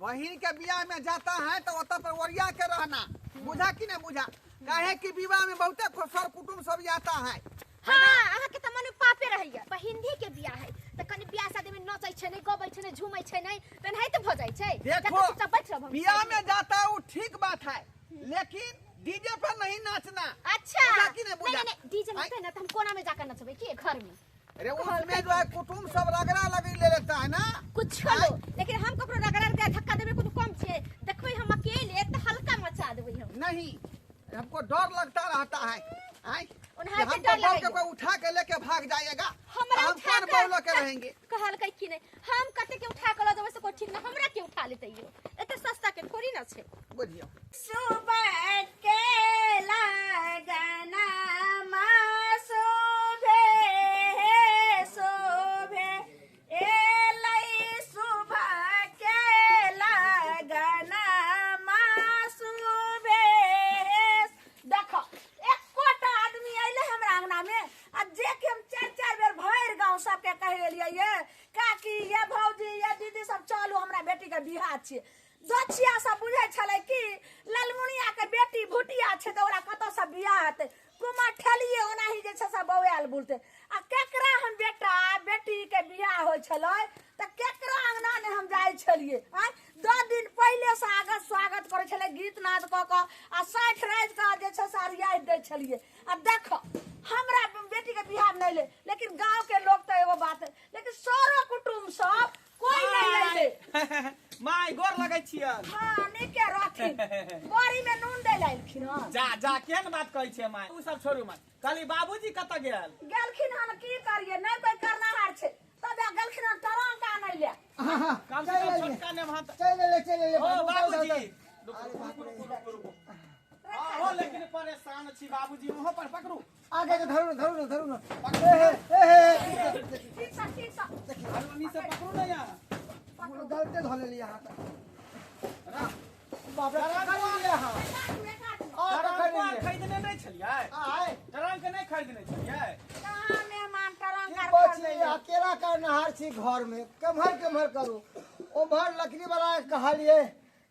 बहिन के बियाह में जाता है तो ओतऽ पर ओरिया के रहना, बुझा कि नहीं बुझा? काहे कि विवाह में बहुते सर कुटुम्ब सब जाता है। हाँ, अहाँ के त मन में पापे रहैया। बहिनधी के बियाह है त कनि बियाह शादी में नचै छै नै, गबै छै नै, झूमै छै नै, त एनाहिते भऽ जाइ छै। देखो, जतऽ चुपचाप बैठ रहब हम। बियाह में जाता है वो ठीक बात है, लेकिन डीजे पर नहीं नाचना। अच्छा। बुझा कि नहीं बुझा? नहीं, नहीं, डीजे नचतै ना त हम कोना में जाकर नचबै की घर में? अरे उसमें जो है कुटुम्ब सब रगड़ा लगी ले लेता है ना। कुछ लो, लेकिन हम ककरो रगड़ा के धक्का देबै कोनो कम छै? देखबै हम अकेले त हल्का मचा देबै हम। नहीं, हमको डर लगता रहता है। आय ओनाहिते हमको डर बोल के लगैया। कोई उठा के लेके भाग जाएगा, हमरा हम उठा कौन के बौला के रहेंगे? कहलकै कि नहीं, हम कते के उठा के ल जेबै से कोई ठीक ना, हमरा के उठा लेतै यो, एते सस्ता के थोड़ी ना छै। बुझियो। सुबह के लगना मा शोभे शोभे एलै, सुबह के लगना मा शोभे। देखो, एकोटा आदमी अइले हमरा अंगना में? आ जे कि हम चारि चारि बेर भरि गाँव सबके कहि एलियै, ये काकी, ये भौजी, ये दीदी सब, चलू हमरा बेटी के बियाह छियै। दक्षिया सब बुझै छलै कि ललमुनिया के बेटी भुटिया छै तऽ ओकरा कतऽसँ बियाह हेतै? कुमार ठेलिए ओनाही जे छै से बौआयल बुलतै। आ केकरा हम बेटा बेटी के बियाह होइ छलै तऽ केकरा अंगना ने हम जाइ छलियै? आँय, 10 दिन पहिले से आगत स्वागत करै छलै गीत नाद कऽ कऽ आ 60 राति कऽ जे छै से अरियाइत दै छलियै। आ देखो, हमरा बेटी के बियाह नहि ले, लेकिन गाँव के लोग तऽ एगो बात, लेकिन सरो कुटुम्ब सब कोई नहीं अइले। माय, गोर लगै छियन। हाँ, नीके रहथिन। बड़ी में नून दै लए एलखिन हन। जा जा, केहन बात कहै छियै माय? उ सब छोड़ू माय, कहली बाबूजी कतऽ गेल? गेलखिन हन, की करिए, नहि कोई करनाहार छै तब गेलखिन हन टरंक आनै ले। कम से कम छोटका ने भात चल ले, चल ले। ओ बाबूजी, रुकू रुकू रुकू रुकू रुकू। हो, लेकिन परेशान छी बाबूजी, ओहो पर पकड़ू। आगे के धरू ना, धरू ना, धरू ना। ए हे, ए हे। ठीक सा, ठीक सा। अरे से पकड़ू ना यार। गलते धो ले लिया हाथ। बाप रे, कर लिया हाथ। एक आदमी। और ट्रंक कर आर लिया। खरीदने नहीं छलियै? आए। ट्रंक नहीं खरीदने छलियै? कहाँ मेहमान टरंक की आर कहै छी, खरीदै? अकेला का नहार छी घर में, केम्हर केम्हर करू? उम्हर लकड़ी वाला के कहलिए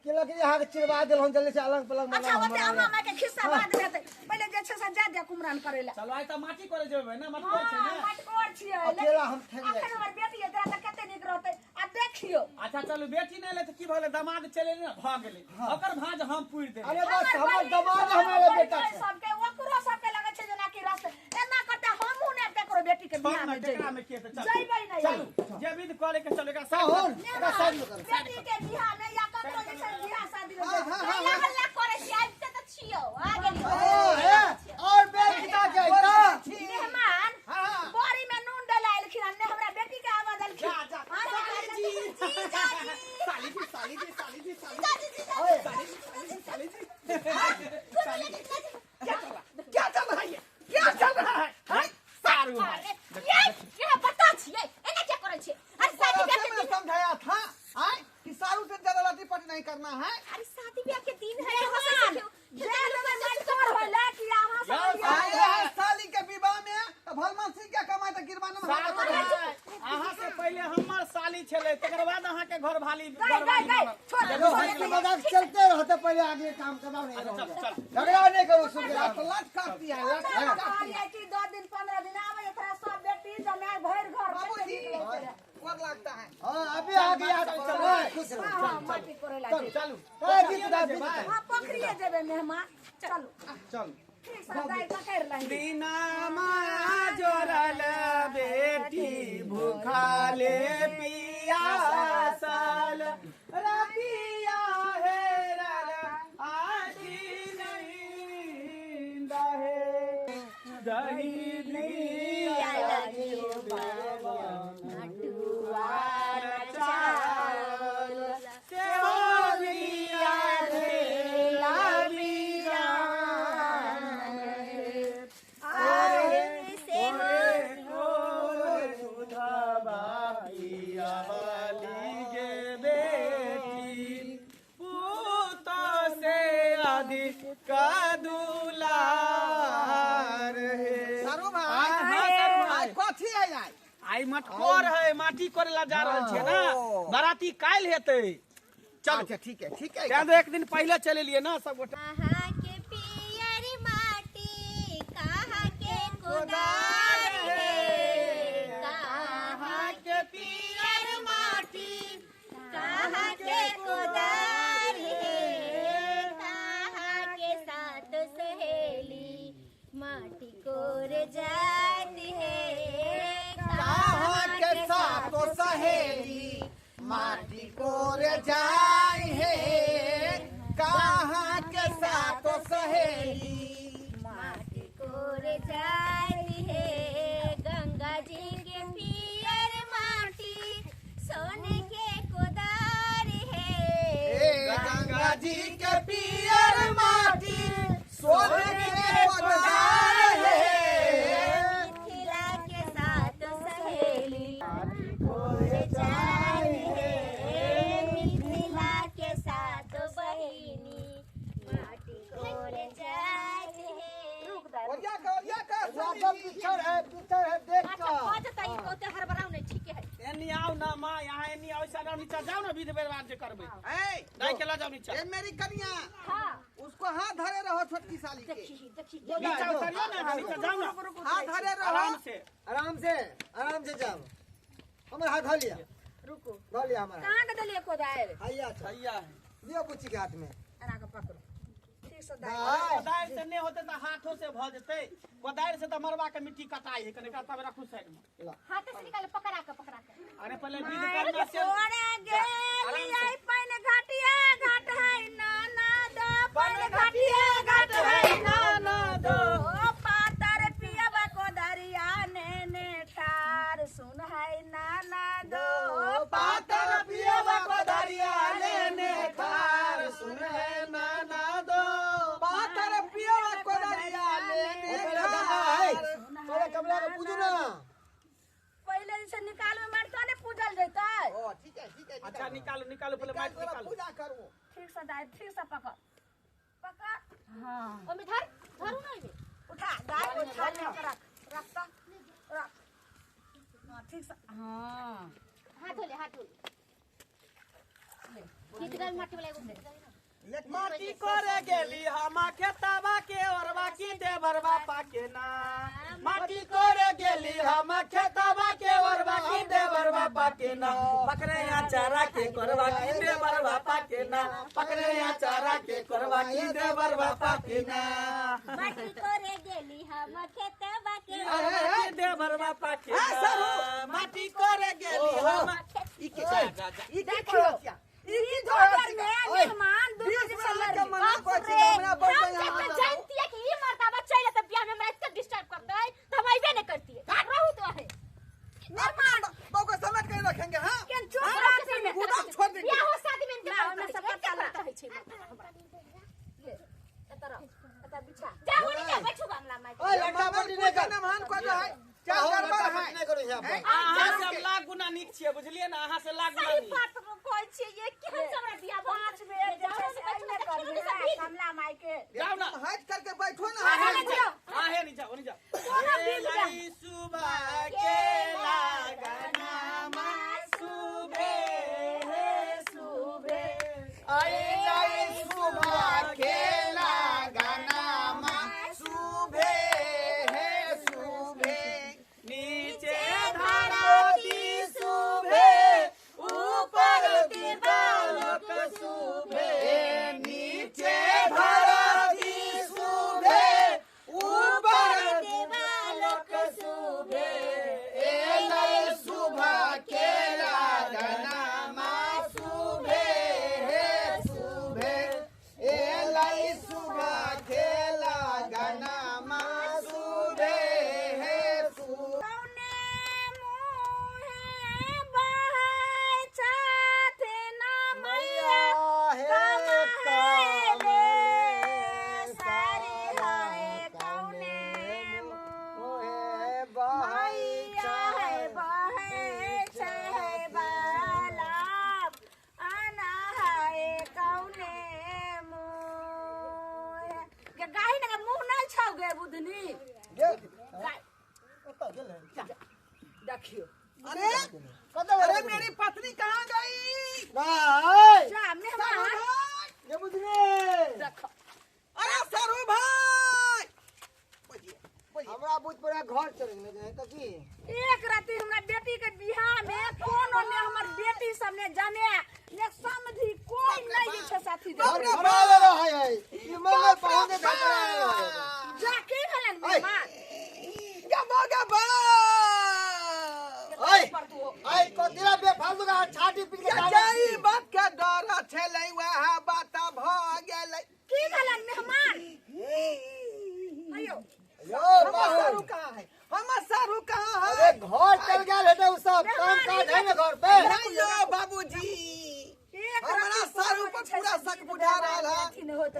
कि लकड़ी अहाँके चिरवा देलहुँ, जल्दी से अलग पलंग अच्छा, बनाउ ओते हमरा। अम्मा माय के खिस्सा बाद में हेतै, पहिले जे छै से जा दे कुमरन करै लए। चलो, आइ तऽ माटी करे जेबै ने, मटकोर छै हाँ, ने। मटकोर छियै। अकेला हम थकि जाइ अखन छी। हमर बेटी एकरा तऽ कते नीक रहतै आ देखियौ। अच्छा चलू, बेटी नहि एलै तऽ की भऽ गेलै? दामाद चलि एलै ने, भऽ गेलै, ओकर भाँज हम पूरि देबै। अरे बस, हमर दमाद हमरा बेटा छै। सबके ओकरो सबके लगै छै जेना कि रस एना करते, हमहूँ ने केकरो बेटी के छोड़ बियाह ने, में केकरा जइबै। में के हेतै, चलू। जइबै नहि। चलू, जे विध करे के चलू, एकरा साइड साहुन, करू। एकरा साइड में करू। बेटी के बियाह में या ककरो जे छै बियाह शादी में हाँ, जइबै। हाँ, हाँ, कहिया हल्ला करै छी? आबिते तऽ छियौ, आ गेलियौ। ओ, हे, और बेटा के अइता। मेहमान हाँ। बड़ी में नून डला एलखिन हन, ने हमरा बेटी के आवाज एलखिन। जा, जा। हाँ, साली जी। जी, जा, जी। साली जी, साली जी, साली जी, साली जीजाजी, जीजाजी। ओए, जी, साली जी, साली जी। क्या चल रहा है ये? क्या चल रहा है? हैं? सारू भाई। अरे, ये ये बता छियै, एना क्या करै छियै? अरे शादी ब्याह से के मैंने दिन समझाया था आए कि सारू से ज्यादा लाठी पटी नहीं करना है। अरे शादी ब्याह के दिन है, हंसै मेहमान, छै। जेल में मटकोर होइले कि अहाँ सब जाओ, बियाह आए है साली के विवाह में तो भलमन सिंह के कमाई तो गिरवाने में सारू हाथ भाई, अहाँ से पहिले हमर साली छलै, तकर बाद अहाँके घर भाली गई गई घरवाली गई बनल। छोड़ देखो, छोड़। हंसी मजाक चलते रहते, पहले आगे काम करवाओ, नहीं अच्छा, रहो। चल चल। झगड़ा नहीं करो, सुन के। लट लट काटती है, लट लट काटती है। कहलियै कि 10 दिन 15 दिन आबै, एकरा सब बेटी जमाय भरि घर कते बाबूजी नीक लगतै रहे। गोर लगता है। हाँ, अभी आगे याद करो, हाँ, खुश रहो। हाँ हाँ, माटी कोरै ला चल, चलू। ए, गीत गा, गीत गा। हाँ, पोखरिए जेबै मेहमान, चलू। चलू। ठीक से दाइ पकड़ि लही। दीनामा जोड़ल बेटी भूखाले पियासल रतिया हेरल आखी नहीं दहे दही दिया चावल सेवरिया भेला बीरान ओरे ओरे सुधबा पियावाली गे बेटी पूत से अधिक दुलार हे। सारू भाई, हाँ, हाँ, सारू भाई। आइ कथी है आइ? आइ मटकोर है, माटी करे ला जा रहल छियै ने। ओ। बाराती काल्हि हेतै। चलू। अच्छा ठीक है, ठीक है। तें तो एक दिन पहिले चलि एलियै ना सब गोटा। कहाँ के पियर माटी, कहाँ के कोदार है, कहाँ के पियर माटी, कहाँ के कोदार है, कहाँ के सात सहेली माटी कोर जाती है, कहाँ के सातो सहेली माटी कोर जाय है, कहाँ के सातो सहेली माटी कोर जाती है। गंगा जी के पियर माटी सोने के कोदार है, ए गंगा जी के पियर माटी सोने के कोदार है, मिथिला के सात सहेली कोर जाती है, मिथिला के सात बहिनी माटी कोर जाती है। ओरिया का, ओरिया का, सब पिक्चर है, पिक्चर है, देख अच्छा का। हो जता ई कहते हड़बड़ाऊ नहीं, ठीक है। एनी आओ ना माँ, यहाँ एनी आओ, ऐसा ना नीचा जाओ ना, विध व्यवहार जे करबै। ए दाइ के ल जाओ नीचा। ए मेरी कन्या, हां उसको हाथ धरे रहो छोटकी साली के। देखी देखी नीचा उतरियो ना, नीचा जाओ ना, हाथ धरे रहो। आराम से, आराम से, आराम से जाओ। हमर हाथ धर लिया, रुको, धर लिया हमर हाथ। कहाँ के देलिए कोदार? हैया अच्छा, हैया है। लियो बुच्ची के हाथ में। एना के पकड़ो ठीक से। दाइ दाइ। कोदारि से नहि होतै तऽ हाथो से भऽ जेतै। कोदारि से तऽ मरबा के मिट्टी कटाइ है, कनि तब राखू साइड में। हाथ से निकाल, पकड़ा के, पकड़ा के। अरे पहले विध करना से तोरे गेली आई पानि घाटिया घाट है नाना दो, पानि घाटिया घाट है नाना दो, पातर पियबा कोदरिया ने ने ठार सुन है नाना दो, पातर पियबा कोदरिया ने ने ठार सुन है नाना दो, पातर पियबा कोदरिया ने ने पहले गंगा है, पहले कमला के पूजू ना। पहले जैसे निकाल में मारता ने पूजल जैतै। ओ ठीक है, ठीक है। अच्छा निकालो, निकालो पहले माटि निकालो, पूजा करू। ठीक से दाइ, ठीक से पकड़, पकड़। हां ओमे धर, धरू ना ओमे। उठा दाइ, उठा ले, रख, रख त रख। हां ठीक से, हां हाथ धो ले, हाथ धो ले। गीत गाय माटी वाला एगो गीत गाय ना। माटी करे गेली हम खेतबा के ओरबा की देवरबा पाके ना, माटी करे गेली हम खेतबा के ओरबा की देवरबा पाके ना, पकड़े अचारा के करबा की देवरबा पाके ना, पकड़े अचारा के करबा की देवरबा पाके ना, माटी करे गेली हम खेतबा के ओरबा की देवरबा पाके ना, माटी करे गेली हम ई के जा जा जा। ई के करसिया, ई घर में मेहमान दू बीस बजे मिनट से के मना कहै छी तऽ हमरा बहुत हम बढ़िया जब हाथ जानती है कि ई मर्दाबा चल त बियाह में हमरा इतना डिस्टर्ब करता है तो हम आइबे नहीं करती है। रहू तो है मेहमान बहू को समेट के रखेंगे। हां केन चुप रहती में गोदाम छोड़ देंगे। बियाह हो शादी में इनके ना, हमरा सब पता करता है छै ले एत रह, एत बिछा। जा होनी जा बैठू कमला माई। ओए लड़का पटी नहीं कर, मेहमान को जो है चार अहो, गड़बड़ लड़का है। पटी नहीं करो यहाँ पर। अहाँ से हम लाख गुना नीक छियै, बुझलियै ना, अहाँ से लाख गुना सही नीक। बात कहै छियै, ये केहन से हमरा बियाह भऽ 5 बेर जे छै से अइने करबै कमला माई के। जाओ ना, हट करके बैठो ना। आहे नीचा, आहे नीचा, ओनी जाओ। कोना बिल जा। सुबह के लगना मा सुबह सुबह, अइलै सुबह के लगना मा सुबह है सुबह, नीचे धरती सुबह, ऊपर दिवालोक सुबह, नीचे धरती सुबह, ऊपर देवालोक सुबह, एलै सुबह के लगना मा सुबह है सुबह, एलै सुबह के लगना मा सुबह है सुबह। कौने मुहे बहै छथिन मैया, कमले सारी है कौने मुहे मैया है बहै छै बालाब, आना है कौने मुहे। गे गाही ने मुँह नहि छौ गे बुधनी। देखियो अरे कतऽ अरे मेरी पत्नी कहाँ गई? भाई जा मेहमान सब ने जमे ने समझी कोई नहीं जे छै साथी दे। घर घबरा लेलो है ई मंगल पाहुन के घबरा लेलो है। जा की भेलन मेहमान? गबा गबा ऐ ऐ कतिरा बेफालतू का छाती पीट के जाई बात के डर छलै वएह बात भ गेलै। की भेलन मेहमान? अयो यो हमर सारू कहाँ है? हमर सारू कहाँ है? अरे घर चल गेल हेतै उ सब काम काज है ने घर पे। नहीं यो बाबूजी, हमरा सारू पर पूरा शक बुझा रहल है।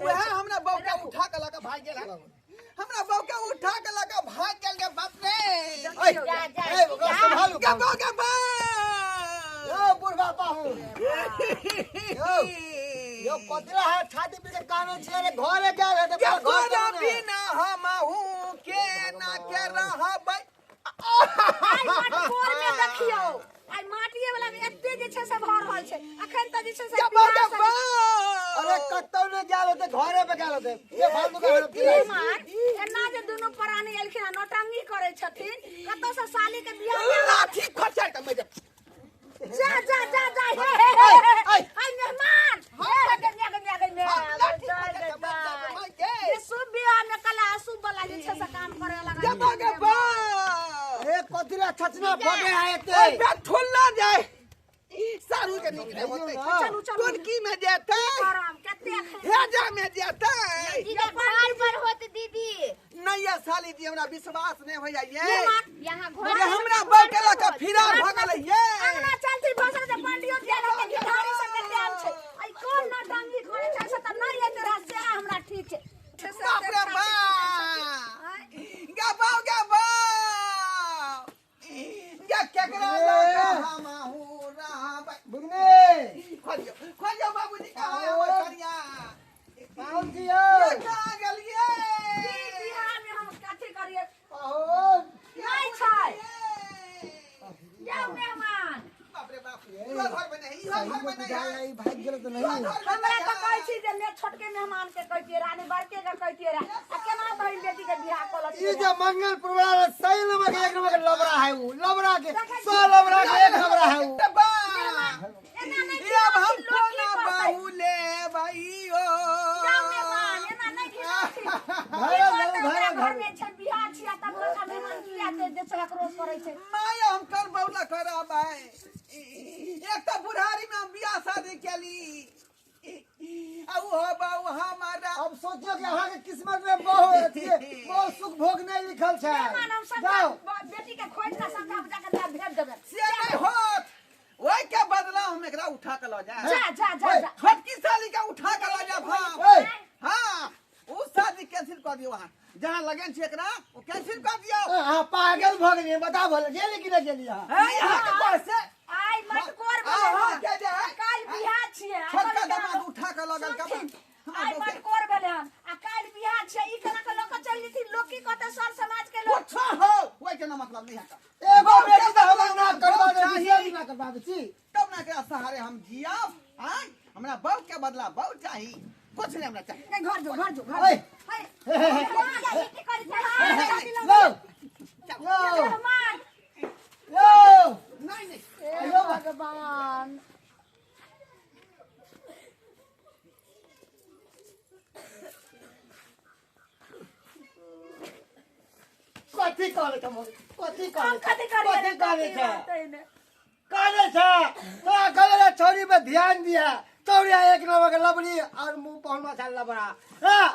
वएह हमरा बहू के उठा के लगा भाग गेल है। हमरा बहू के उठा के लगा भाग गेल के बाप रे। ऐ ऐ ओकरा संभालू। गबा गबा यो बुढ़वा पाहुन यो यो कतिरा है छाती पीट के काने छियै रे घरे गेल हेतै के पूरा घर तोरा चलू ने। बिना हमहू के ना के रहबै। आइ मटकोर में देखियौ, आइ माटिए वाला में एते जे छै से भऽ रहल छै। अखन तऽ जे छै से गबा बियाह गबा अरे कतौ ने गेल होते घरे पे गेल होते बेफालतू का हमरा पिराइ छी। मेहमान एना जे दुनू प्राणी एलखिन आ नौटंकी करै छथिन कतौ से साली के बियाह लाठी खसै के मजे जा जा जा जा हे हे हे हे आइ मेहमान हे हे गन्या गन्या गन्या लाठी खसै के मजे मजे ये शुभ बियाह में कला अशुभ वाला जे छै से काम करे लगा। गबा गबा अरे कतिरा छचना भगे है एते। ओइ बे ठुल्ला जाय सारू के निक नहीं होते। चलू चलू टोनकी में जेतै आराम कते अखन हेजा में जेतै। दीदी घर पर होत दीदी। नहीं ये साली जी हमरा विश्वास नहीं होइया ये। मेहमान यहाँ घर ये हमरा बहू के लऽ के फिरार भऽ गेलै ये। अंगना चलती भसल जे पंडियो गेल होते घिढारी सब के टाइम छै। आई कोन नौटंकी करे छै से तऽ नहि एते रह से हमरा ठीक छै। बाप रे बाप गबाओ गबाओ गे केकरा लऽ के हमहू रहबै। बुगनी खोजियो खोजियो बाबूजी कहाँ है हमर कनिया? पाहुन जी यौ ये कहाँ गेलियै? ई बिहार में हम कथी करिए पाहुन नहीं छै। जाउ मेहमान। बाप रे बाप इहो घर में नहीं, इहो सही घर में में नहीं बुझाइ है। आई भाग गेल तऽ इहो नहीं। घर में हमरा नहीं तऽ है। कहै छी जे ने छोटके मेहमान के कहतियै रानी बड़के के कहतियै रे आ केना बहिन बेटी के बियाह कऽ ई लतियै। जे मंगल पुरवाला सही नंबर के एक नंबर के लबरा है उ लबरा के 100 लबरा के एक लबरा है उ। एना नहि ये अब हम खिलाउ, लोक की कोना कहतै? बहू लेबै ओ। जाउ मेहमान एना नहि खिलाउ। घरे जाउ, घरे घर घर में छै बियाह छियै तब लोक मेहमान किया जे छै आक्रोश करै छै। माय हम कर बौला करबै। एक तऽ बुढ़ारी में हम बियाह शादी केली आ उहो बहू हमारा। अब सोचियो कि अहाँ के किस्मत में बहुत अथी बहुत सुख भोग नहीं लिखल छै। मेहमान हम सब जाओ बेटी के खोज के समझा बुझा के भेज देबै। से नहीं होत, ओहि के बदला हम एकरा उठा के लऽ जाए। जा जा जा जा छोटकी साली के उठा के लऽ जाब हम। ओए हाँ उ शादी कैंसिल कऽ दियौ अहाँ, जहाँ लगन छै एकरा ओ कैंसिल कऽ दियौ। अहाँ पागल भऽ गेलियै बता भले गेली कि नहि गेली अहाँ? हैं यहाँ के पैसे आइ मटकोर अहाँ भेलै के जे है काल्हि बियाह छियै छोटका दमाद उठा के लऽ गेल सुनथिन, कमा। आइ मटकोर भेलै हन आ काल्हि बियाह छियै ई केना के लऽ के चलि जेथिन लोक की कहतै सर समाज के लोक? उठा हो ओहि के ना मतलब नहीं है। एगो बेटी तऽ हमरा ना करबा दे बियाह ना करबा दे छी। तब ना एकरा सहारे हम जियब। आँय हमरा बहू के बदला बहू चाही, कुछ नहीं हमरा चाही। नहीं घर जो घर जो घर ओए। हे की करै छै? लो यो मेहमान यो नहीं नहीं हे भगवान कथी कहले छै मोदी? कथी हम कहले कथी करियै कथी कहले छै? कहले कहले छै तोरा कहले रे छौरी पे ध्यान दिया चौड़िया एक नंबर के लबड़ी और मुंह पहुना छल लबड़ा। हाँ,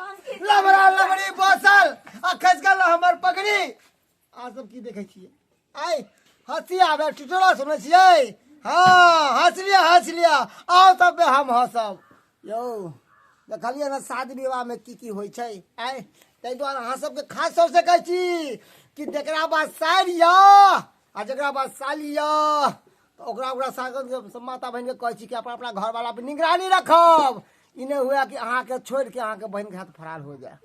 लबड़ा लबड़ी बसल आ खसि गेल हमर पगड़ी। आ सब की देखै छियै? आइ हँसी आबे टिटोरा सुनै छियै? हाँ हँस लिअ हँस लिअ आउ तब हम हँसब। यौ देखलियै ने शादी विवाह में की की होइ छै। आइ ताहि दुआरे अहाँ सबके खास तौर से कहै छी कि जकरा बाद सारि यऽ आ जकरा बाद साली यऽ तऽ ओकरा ओकरा सागर माता बहिनके कहै छी कि अपना अपना घरवाला पर निगरानी रखब। ई नहि हुए कि अहाँके छोड़िके अहाँके बहिनके हाथ फरार हो जाए।